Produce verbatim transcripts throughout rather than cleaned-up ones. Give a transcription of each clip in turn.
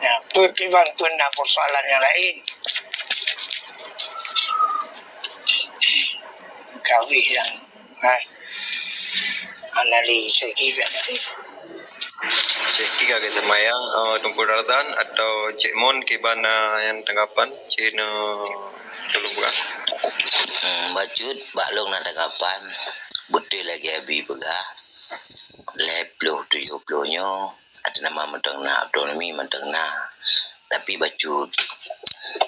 Nah, peue kiban pun na persoalan nyang laén. Kawih nyang, hai, analisa kiban. Cek tiga ke semayang, eh, Teungku Tarzan atau Cek Mon kiban, eh, nyang tanggapan? Cek, eh, tolong peugah. Hmm, bacut, bak lôn na tanggapan. Beutôi lagèe Abi peugah. Lhèe ploh tujoh ploh nyoe, ateueh nama mantong na, otonomi mantong na. Tapi bacut.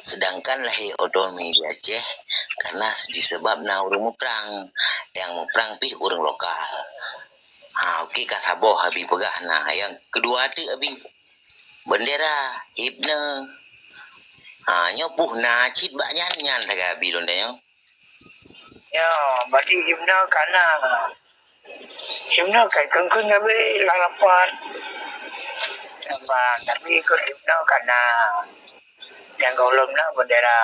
Sedangkan lahé otonomi di Aceh karena disebab na ureueng muprang. Nyang muprang pih ureueng lokal. Ha, oke, ka saboh Abi peugah na. Nyang keudua teuk Abi, bendera, himne. Ha, nyoe pih na cit bak nyan, nyan sagai Abi lôn tanyoe. Ya, berarti himne ka na. Himne ka kheun-kheun Abi lam rapat. Apa, tapi keu himne ka na. Nyang gohlom na bendera.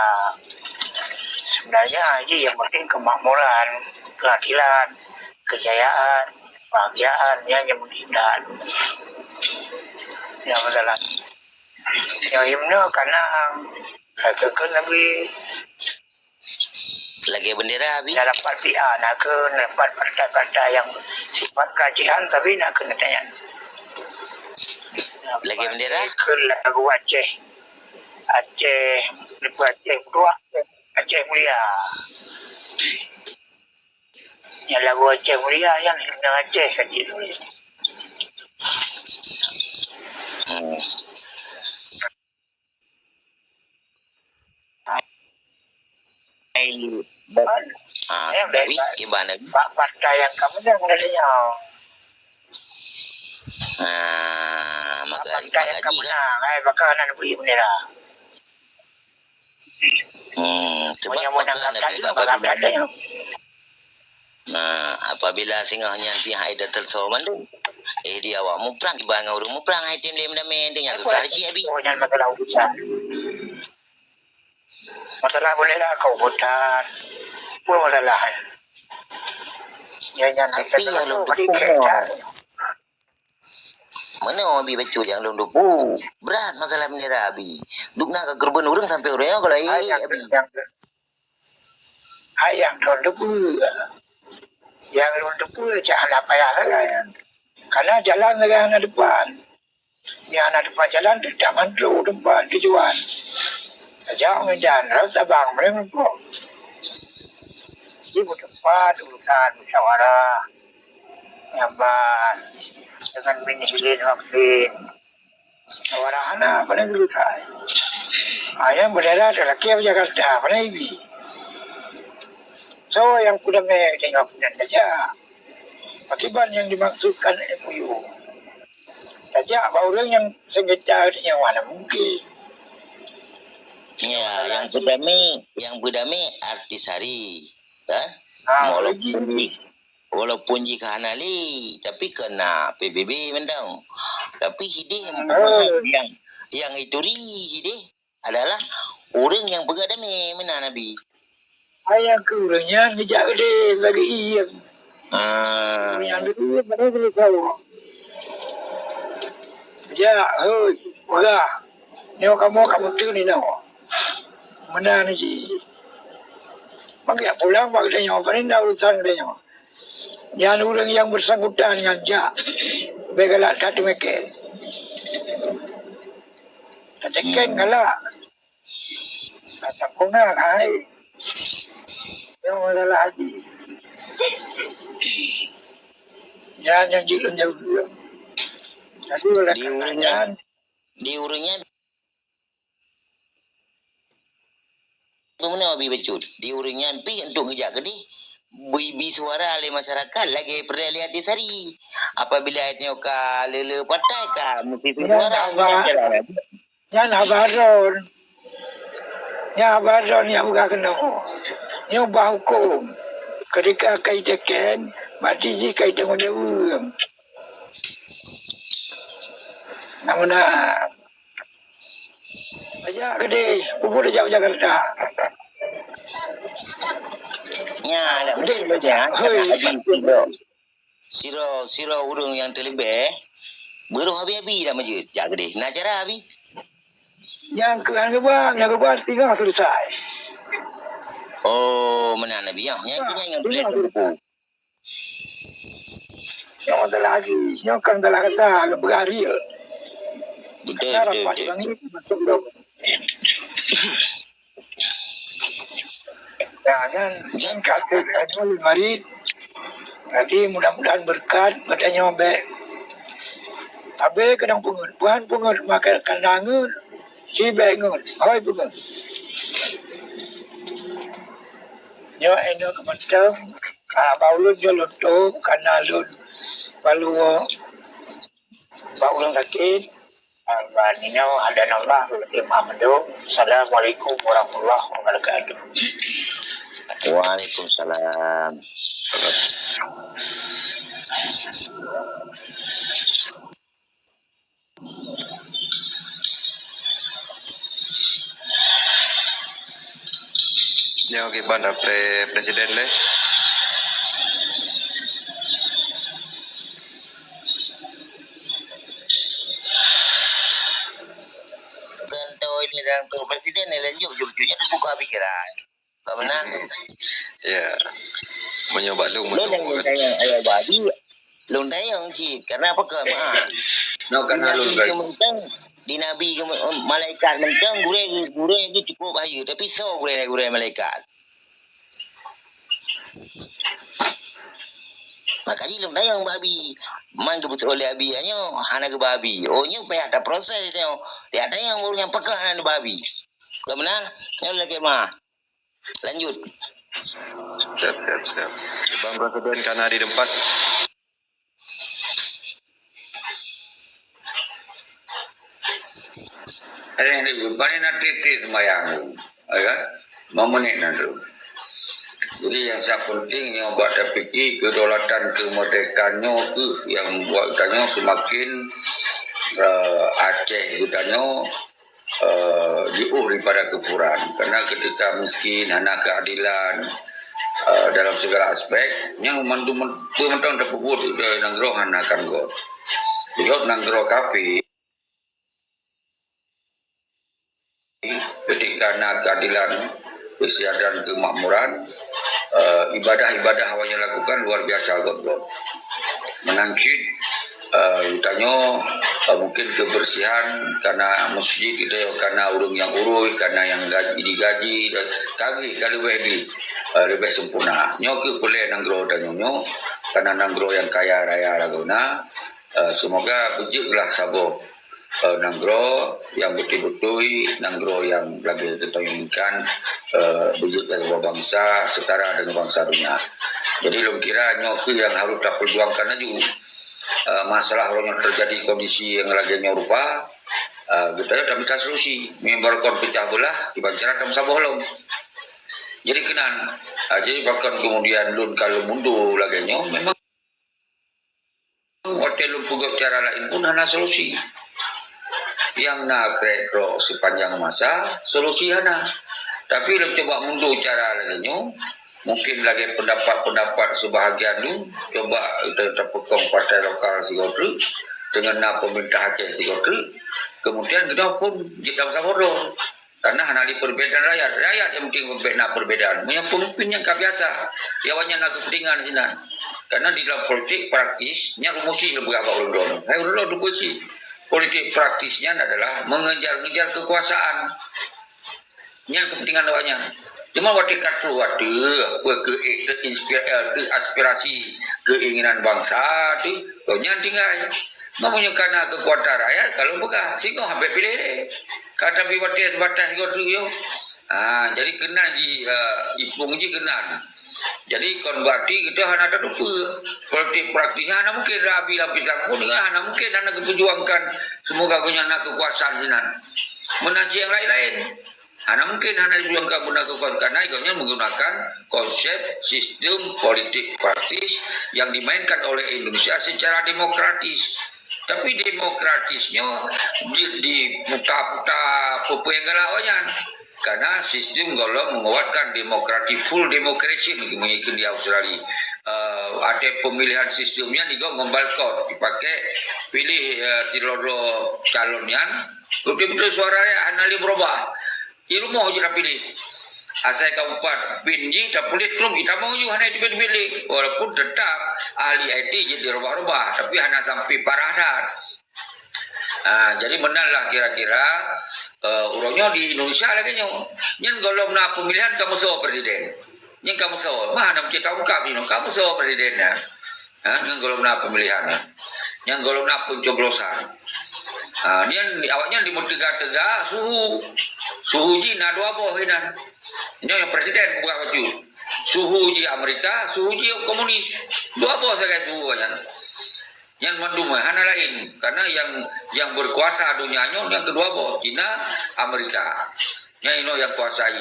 Sebenarnya jih yang penting kemakmuran, keadilan, kejayaan, kebahagiaan, ya, yang penting dah. Ya, masalah. Ya, himne ka na, ka kheun-kheun Abi. Lagèe bendera, Abi. Dalam partai A, na kheun, dalam partai-partai yang sifat keacehan, tapi na kheun nyan. Lagèe bendera? Kheun lagu Aceh. Aceh, lagu Aceh Merdeka, Aceh Mulia. Nyang lagu Aceh Mulia, nyang himne Aceh ka jituléh. Hmm. Hai, ba-, ah, eh, tapi baik. Kiban, Abi? Bak partai nyang ka meunang dari nyoe. Ah, maka, partai nyang ka meunang, hai, baka hana neubri bendera. Hmm, sebab meunyoe meunang partai nyoe, baka partai nyoe. Nah, apabila singoh nyan pih hai teuteulso mandum, eh, di awak muprang, kiban ngon ureueng muprang hai tem lé meudamé, nyan susah cit, Abi. Oh, nyan masalah urusan. Masalah boleh lah kau botan. Apa masalah? Ya, nyan tapi nyang lôn teupeue, meunoe Abi bacut nyang lôn teupeue, brat masalah bendera Abi. Dum na ka keureubeuen ureueng sampoe uroe nyoe kalau hai, eh, Abi. Hai nyang lôn teupeue. Nyang lôn teupeue cak hana payah sagai. Karena jalan sagai hana depan. Nyang na teumpat jalan teutap mantong teumpat tujuan. Tajak meujan rot Sabang meureumpok. Di meuteumpat urusan musyawarah nyaman dengan bin hilin wak bin. Musyawarah hana, pane geuleukai. Ayam bendera teulakèe Jakarta, pane ibi. So nyang peudamé tengok nan saja. Pakriban nyang dimaksudkan M O U? Tajak bak ureueng nyang seungketa nyoe hana mungkin. Ya, nyang peudamé, nyang peudamé artis hari, kan? Ah, walaupun jih, walaupun jih ka hana lé, tapi keu na P B B mantong. Tapi hideh, ah, nyang, nyang ituri hideh adalah ureueng nyang peugah damé meunan Abi. Hai nyang keu ureueng nyan geujak keudeh bagi iem. Ah. Ureueng nyan geudeh iem, padahai geudeh sawa. Jak, hôi, peugah. Nyoe kamoe ka meuteun inoe. Meunan jih. Bak jak pulang bak geutanyoe, pane na urusan geutanyoe. Nyan ureueng nyang beusangkutan nyan jak. Bèk galak that teumeken. Tateken galak. Ka tapeugah hai. Nyang masalah haji. Nyan nyang jeuet lôn jaweub. Jadi oleh karena nyan, di ureueng nyan, Peue meunoe Abi bacut? Di ureueng nyan pih untuk geujak keudeh, bri, bri suara lé masyarakat lagèe peureulèe lé artis hari. Apabila nyoe ka le-le partai ka meusti suara. Nyan haba, nyan haba droen. Nyan haba droen nyang peugah keunoe. Nyoe bah hukôm. Keudika ka iteken, berarti jih ka itanggung jaweueb. Nah, meunan. Tajak keudeh, peue keuh tajak u Jakarta. Nya, dak keudeh, beutôi, nya, hoi. Sidroe, sidroe ureueng nyang teuleubèh, beurôh abi-abi dak meujeuet, jak keudeh. Na cara abi. Nyang keu han geuba, nyang geuba tinggai selesai. Oh, meunan Nabi, ya. Nyang keu nyang, nyang tinggai selesai. Nyoe adalah lagi, nyoe kan adalah kata lôn peugah real. Betul, betul, betul. Masuk dong. Ya, nyan, nyan ka keu, ka nyoe lôn marit. Jadi, mudah-mudahan berkat, gata nyoe bèk. Abèe keunong peungeuet, bukan peungeuet, maka keunan ngeut. Ci bèk ngeut, hôi peungeuet. Nyoe inoe keumeutong, ah, bak ulôn nyoe lôn tôp, kana lôn baluwo bak ulôn sakét. Alhamdulillah, hadanallah, lôn maaf mandum. Assalamualaikum warahmatullahi wabarakatuh. Waalaikumsalam. Nyoe kiban dapre presiden lé. Bukan tahu ini dan tu presiden ni lanjut jujurnya terbuka pikiran. Ka meunan. Ya. Meunyoe bak lôn, lôn meunyoe nyang lôn tanyong ayah babi, lôn tanyong cit. Karena apa ke? Maaf. No, di karena Nabi lôn ke mentang, di Nabi ke me-, malaikat mentang, gurèe, gurèe tu cukup bahaya. Tapi soe gurèe, gurèe malaikat? Makanya lôn tanyong babi. Man geubeutôi lé abi nyoe, hana geuba abi. Oh, nyoe payah taproses nyoe. Dia tanyong baru nyang peugah hana neuba abi. Ka meunan, nyoe lagèe mah. Lanjut. Siap, siap, siap. Bang Presiden kana di tempat. Eh, ni, paling nanti ti sembahyang tu. Ya kan? Lima menit nanti. Jadi, yang sangat penting, yang buat terfikir, kedaulatan, kemerdekaan nyoe tu, yang buat kita nyoe semakin, eh, Aceh kita nyoe eh, jiôh daripada kekufuran. Karena ketika miskin, hana keadilan, eh, dalam segala aspek, nyan mandum, peue mantong tapeubuet, eh, nanggroe hana akan göt. Sebab nanggroe kafé, ketika na keadilan, keusiadan, kemakmuran, eh, ibadah-ibadah awaknyan lakukan luar biasa göt-göt. Meunan cit, eh, geutanyoe, eh, mungkin kebersihan, karena masjid geutanyoe, karena ureueng nyang urus, karena nyang gaji, digaji, dan kagèe ka leubeh di, eh, leubeh sempurna. Nyoe keuh peureulèe nanggroe tanyoe nyoe, karena nanggroe nyang kaya raya lagoena. Eh, semoga beujeuet lah saboh eh, nanggroe nyang beutôi-beutôi, nanggroe nyang lagèe geutanyoe inginkan, eh, beujeuet keu bansa setara dengan bansa dunia. Jadi, lôn kira nyoe keuh nyang harôh tapeujuangkan laju. Eh, masalah uroe nyoe teujadi kondisi nyang lagèe nyoe rupa, eh, geutanyoe tamita solusi. Meunyoe barokon peucah beulah, kiban cara tameusaboh lom. Jadi, keunan, eh, jadi bahkan kemudian lôn ka lôn mundur lagèe nyoe, memang watèe lôn peugöt cara laén pun hana solusi. Nyang na krek-krok sepanjang masa, solusi hana. Tapi lôn cuba mundur cara lagèe nyoe, mungkin lagèe pendapat-pendapat sebahagian tu, cuba ta-, tapeukong partai lokal sigoe treuk, deungon na pemerintah Aceh sigoe treuk, kemudian geutanyoe pun jeuet lam saboh droe. Karena hana lé perbedaan rakyat. Rakyat nyang penting na perbedaan. Meunyoe peumimpin nyang ka biasa, ya awaknyan na keupeuntingan sinan. Karena di dalam politik praktis, nyan rumoh sit lôn peugah bak ureueng droeneuh. Hai ureueng droeneuh, rumoh sit. Politik praktis nyan adalah mengejar-ngejar kekuasaan. Nyan keupeuntingan awaknyan. Cuma watèe ka troh ateueh, peue keu, eh, teuinspir-, eh, teuaspirasi keinginan bansa tu, oh, nyan tinggai. Meunyoe ka na keukuatan rakyat, ka lôn peugah, singoh han bèk piléh lé. Ka tapi watèe seubatas sigoe treuk nyoe. Ha, jadi keunan ji, eh, ipông ji keunan. Jadi kon berarti geutanyoe hana tateupeue. Politik praktis hana mungkin Rabi Lapisan pun hana mungkin hana geupeujuangkan semoga gobnyan na keukuasaan sinan. Meunan cit nyang laén-laén. Hana mungkin hana diperjuangkan guna kekuasaan karena gobnyan menggunakan konsep sistem politik praktis yang dimainkan oleh Indonesia secara demokratis. Tapi demokratisnya di, diputar-putar peue-peue nyang galak awaknyan. Karena sistem gohlom menguatkan demokrasi, full democracy mungkin di Australia. Eh, ada pemilihan sistemnya di ngon ballot, dipakai pilih, eh, sidroe-droe calon nyan, Beutôi-beutôi suara rakyat hana lé beurubah. Di rumoh jeuet tapiléh. Asai ka mupat pin jih tapuléh trôk itamong ju hana teubiet-biet lé. Walaupun teutap ahli I T jeuet dirubah-rubah, tapi hana sampai parah that. Ah, jadi meunan lah kira-kira, eh, uroe nyoe di Indonesia lagèe nyoe. Nyan gohlom na pemilihan ka meusoe presiden. Nyan ka meusoe, mah na meucit taungkab inoe, ka meusoe presiden nyan. Ha, nyan gohlom na pemilihan nyan. Nyan gohlom na pencoblosan. Ha, nyan awaknyan dimeuteuga-teuga suhu. Suhu jih na dua boh inan. Nyoe nyang presiden peugah bacut. Suhu jih Amerika, suhu jih komunis. Dua boh sagai suhu nyan. Nyan mandum hana laén, karena yang, yang berkuasa dunia nyoe nyang keudua boh, Cina, Amerika. Nyan inoe yang kuasai.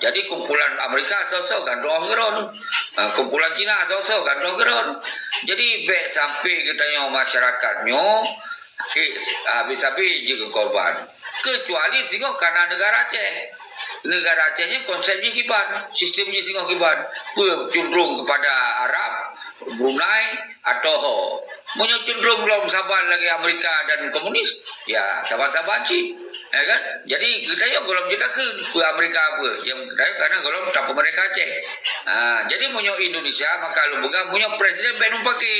Jadi kumpulan Amerika soe-soe gantoe keudroe. Ha, kumpulan Cina soe-soe gantoe keudroe. Jadi bèk sampai geutanyoe masyarakat nyoe, eh, habis-habis jeuet keu korban. Kecuali singoh kana negara Aceh. Negara Aceh nyan konsep jih kiban, sistem jih singoh kiban. Peue cenderung kepada Arab, Brunei, atau ho. Meunyoe cenderung lom saban lagèe Amerika dan komunis, ya, saban-saban cit. Ya kan? Jadi, geutanyoe gohlom jeuet takheun peue Amerika peue. Nyang geutanyoe karena gohlom tapeumerdeka Aceh. Ha, jadi meunyoe Indonesia, maka lôn peugah, meunyoe presiden bèk lôn paké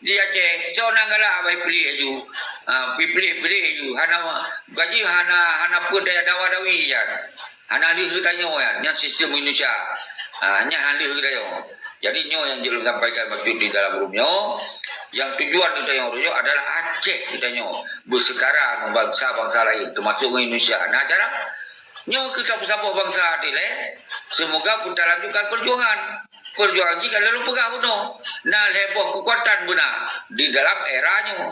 di Aceh, soe nyang galak bah piléh laju. Ha, piléh-piléh laju. Hana, gaji hana, hana peue daya dawa-dawi nyan. Hana lheueh geutanyoe nyan, nyan sistem Indonesia. Ha, nyan hana lheueh geutanyoe. Jadi nyoe nyang jeuet lôn sampaikan bacut di dalam room nyoe. Nyang tujuan geutanyoe room nyoe adalah Aceh geutanyoe beusetara ngon bansa-bansa laén, teumasuk ngon Indonesia. Nah, cara nyoe keu tapeusaboh bansa dilèe, semoga peuta lanjutkan perjuangan. Perjuangan jih ka lôn peugah bunoe. Na lhèe boh keukuatan beuna di dalam era nyoe.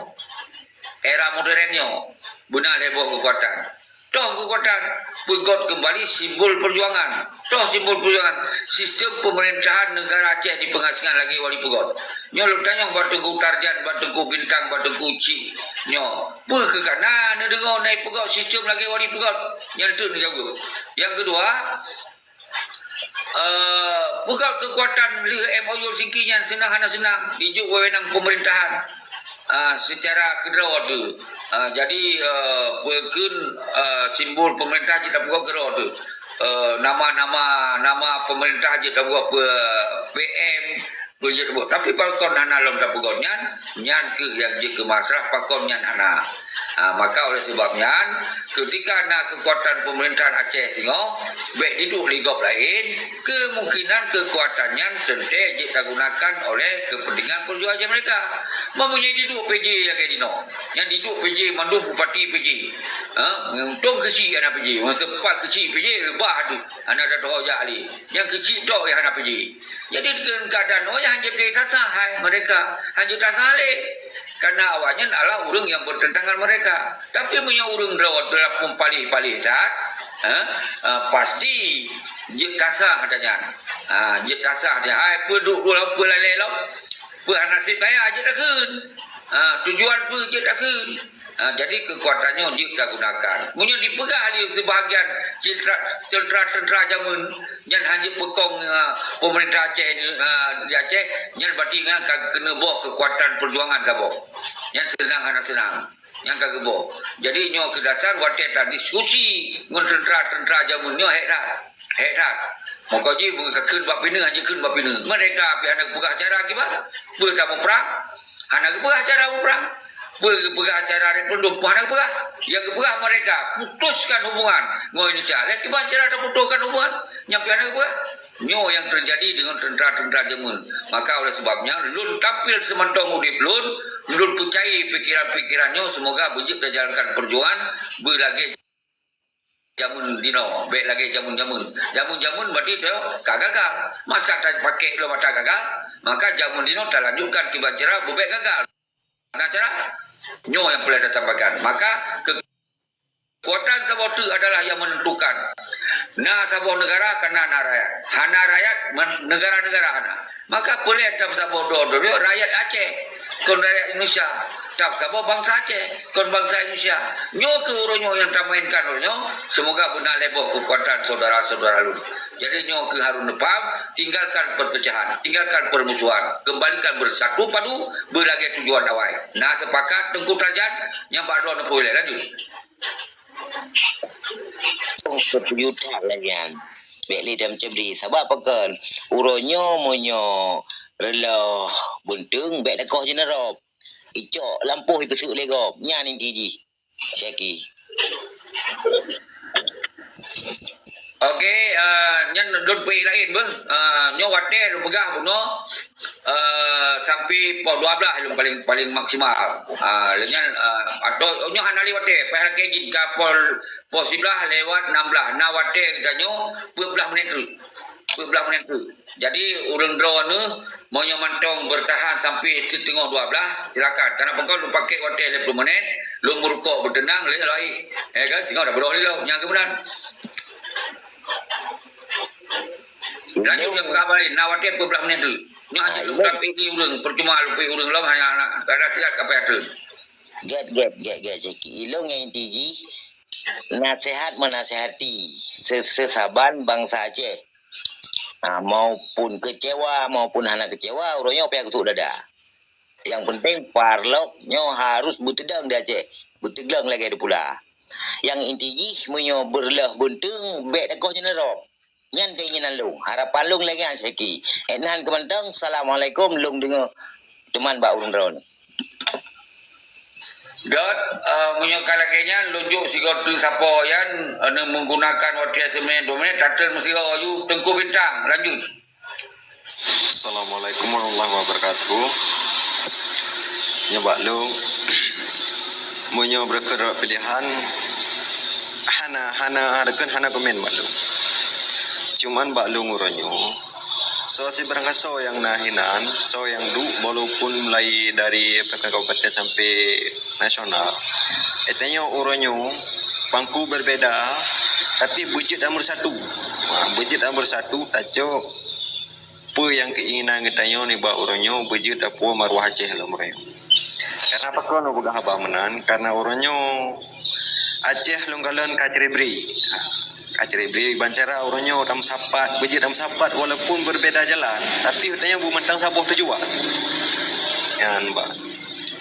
Era modern nyoe. Beuna lhèe boh keukuatan. Toh keukuatan, peugöt keumbali simbol peujuangan. Toh simbol peujuangan, sistem peumeurintahan neugara Aceh di peungasingan lagèe wali peugöt. Nyoe lôn tanyong bak Teungku Tarjan, bak Teungku Bintang, bak Teungku Chik nyoe. Peue keu ka na neudeungoe na ipeugöt sistem lagèe wali peugöt? Nyan teuk neujaweueb. Nyang keudua, eh, peugöt keukuatan lheueh M O U Helsinki nyan seunang hana seunang, dijok wewenang peumeurintahan, ah, seucara keudroe teuh. Ah, jadi, eh, peue kheun, eh, simbol peumeurintah jeuet tapeugöt keudroe teuh. Eh, nama-nama, nama peumeurintah jeuet tapeugöt peue, P M, peue jeuet tapeugöt. Tapi pakon hana lom tapeugöt nyan, nyan kheueh nyang jeuet keu masalah pakon nyan hana. Ah, maka oleh sebab nyan, ketika na keukuatan peumeurintah Aceh singoh, bèk jiduek lé gob laén, kemungkinan keukuatan nyan teuntèe jeuet tagunakan oleh keupeuntingan peujuangan Aceh Merdeka. Meunyoe jiduek P J lagèe jinoe, nyang jiduek P J mandum bupati P J. Ha, untông keuchik hana P J. Meunyoe sempat keuchik P J, reubah tu. Hana tatuho jak lé. Nyang keuchik tok nyang hana P J. Jadi, keu keadaan nyoe hanjeuet tasah hai mereka. Hanjeuet tasah lé. Karena awaknyan adalah ureueng nyang bertentangan mereka. Tapi meunyoe ureueng droe teulapong paléh-paléh that, ha, ha, pasti jeuet tasah ata nyan. Ha, jeuet tasah ata nyan. Hai, peue duek lom, peue lalèe lom, peue hana sép kaya jeuet takheun. Ha, tujuan peue jeuet takheun. Ha, jadi keukuatan nyoe jeuet tagunakan. Meunyoe dipeugah lé seubahagian teuntera-teuntera jameun nyan hanjeuet peukong, ha, peumeurintah Aceh, ha, di Aceh, nyan berarti nyan ka keuneuk boh keukuatan peujuangan saboh. Nyan seunang hana seunang. Nyang ka geuboh. Jadi nyoe keu dasar watèe tadiskusi ngon teuntera-teuntera jameun nyoe hék that. Hék that. Meuko jih beukheun bak pineung, hanjeuet kheun bak pineung. Mereka pih hana geupeugah cara kiban. Peue tamuprang? Hana geupeugah cara muprang. Peue geupeugah cara referendum? Pih hana geupeugah. Nyang geupeugah mereka putuskan hubungan ngon Indonesia. Lé kiban cara taputuskan hubungan? Nyang pih hana geupeugah. Nyoe nyang teujadi deungon teuntera-teuntera jameun. Maka oleh sebab nyan, lôn tampil seumantong udép lôn, lôn peucayai pikeran-pikeran nyoe, semoga beujeuet tajalankan peujuangan beulagèe jameun dinoe, bèk lagèe jameun-jameun. Jameun-jameun berarti nyoe ka gagal. Masa tapakèk lom ata gagal, maka jameun dinoe talanjutkan kiban cara beubèk gagal. Nah, cara nyoe nyang peureulèe tasampaikan. Maka keu Keukuatan saboh teuk adalah nyang menentukan. Na saboh neugara kana na rakyat. Hana rakyat, men-, neugara-neugara hana. Maka peureulèe tapeusaboh droe-droe rakyat Aceh, kon rakyat Indonesia. Tapeusaboh bansa Aceh, kon bansa Indonesia. Nyoe keuh uroe nyoe nyang tamainkan uroe nyoe. Semoga beuna lé boh keukuatan saudara-saudara lôn. Jadi nyoe keuh harôh neupaham, tinggalkan perpecahan, tinggalkan permusuhan, kembalikan bersatu padu beulagèe tujuan awai. Na sepakat Teungku Tarjan, nyang bak droe neupeureulèe lanjut. Keujutan lagèe nyan. Bèk lé tameucebri. Sabab pakon? Uroe nyoe meunyoe reuloh beunteung, bèk takoh jeuneurop. Icok lampôh ipeuseuk lé gob. Nyan inti jih. Syaki. Oke, eh, nyan lôn peuék laén beuh. Eh, nyoe watèe lôn peugah bunoe, eh, sampai poh dua belas lôn paling, paling maksimal. Ah, lheuh nyan, eh, atau nyoe hana lé watèe, paih lakèe jih ka poh, poh siblaih lewat nam blaih. Na watèe geutanyoe peuet blaih menit teuk. Peuet blaih menit teuk. Jadi, ureueng droeneuh, meunyoe mantong beurtahan sampai siteungoh dua blaih, silakan. Karena pakon lôn pakèk watèe lhèe plôh menit, lôn meurukok beuteunang, lheuh laén. Eh kan, singoh dah beudôh lé lom, nyang keumeunang. Lanjut nyang peugah balik, na watèe peuet blaih menit teuk. Nyoe hana lôn tapi ni ureueng, percuma lôn pi ureueng lom, hanya na, kada siat kapai ateueh. Gèt, gèt, gèt, gèt, Syaki. Ilôn nyang inti jih, nasehat menasehati se-, sesaban bansa Aceh. Ha, maupun kecewa, maupun hana kecewa, uroe nyoe payah geutuk dada. Nyang penting, parlok nyoe harus beuteudong di Aceh, beuteudong lagèe di pula. Nyang inti jih, meunyoe beureuloh beunteung, bèk takoh jeuneurop. Nyan keinginan lôn, harapan lôn lagèe nyan, Syaki. Ék nan keumantong, assalamualaikum, lôn deungoe teuma bak ureueng droeneuh. Dot, eh, meunyoe ka lagèe nyan, lôn jok sigoe teuk sapo nyan, eh, meunggunakan watèe simenit dua menit, tateun meusigoe laju, Teungku Bintang, lanjut. Assalamualaikum warahmatullahi wabarakatuh. Nyoe bak lôn, meunyoe beureukat rot pilehan, hana, hana, beureukat hana komen bak lôn. Cuman bak lôn uroe nyoe, soe sibarang soe nyang na hinan, soe nyang duek, walaupun mulai dari kabupaten sampai nasional, eh, tanyoe uroe nyoe pangku berbeda, tapi beujeuet dan beusatu. Ha, beujeuet dan beusatu, tacok peue nyang keinginan geutanyoe nibak uroe nyoe, beujeuet tapuwoe maruah Aceh lom uroe nyoe. Karena pakon lôn peugah haba meunan, karena uroe nyoe Aceh lôn kalon ka cerebri. Ha, ka cerebri, ban cara uroe nyoe tameusapat, beujeuet tameusapat walaupun berbeda jalan, tapi tanyoe beumantong saboh tujuan. Nyan, bah.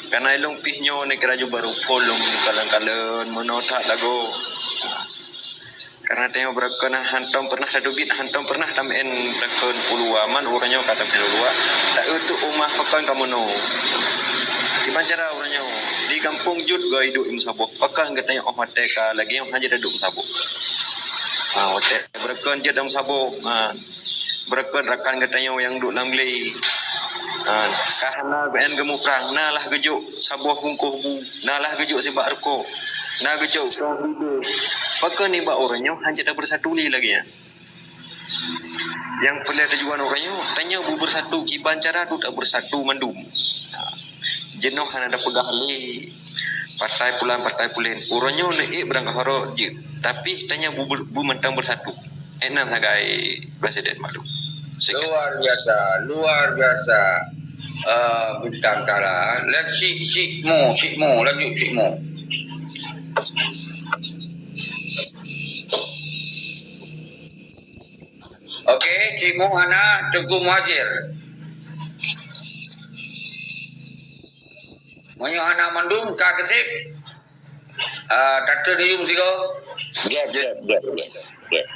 Karena ilôn pih nyoe neugara ju barô phôn lôn kalon-kalon meunoe that lagoe. Karena tanyoe beureukat na hantom pernah tateubiet, hantom pernah tameu'en beureukat u luwa, man uroe nyoe ka tameu'en u luwa. Ta-eu teuk uma pakon ka meunoe. Kiban cara uroe nyoe, di gampông jeuet goe iduek meusaboh. Pakon geutanyoe óh watèe ka lagèe nyoe hana jeuet taduek meusaboh. Ha, watèe beureukat jeuet tameusaboh. Ha. Beureukat rakan geutanyoe nyang duek lam glé. Ha, ka hana geu'en geumuprang, na lah geujok saboh bungkôh bu, na lah geujok sibak rukok, na geujok kong bibée. Pakon nibak uroe nyoe hana jeuet tabeusatu lé lagèe nyan. Nyang peureulèe tujuan uroe nyoe, tanyoe beubeusatu kiban cara tu tabeusatu mandum. Ha, jinoe hana tapeugah lé partai pulan, partai pulen. Uroe nyoe neuék beurangkaho rot jeuet, tapi tanyoe bu-, bu-, beumantong beusatu. Ék nan sagai Presiden maklum. Luar biasa, luar biasa. Eh, Bintang Kala. Lan Cik, Cik Mo, Cik Mo, lanjut Cik Mo. Oke, Cik Mo hana, Teungku Muhajir. Meunyoe hana mandum, ka keusép. Ah, tateun yum sigoe. Gèt, gèt, gèt, gèt, gèt.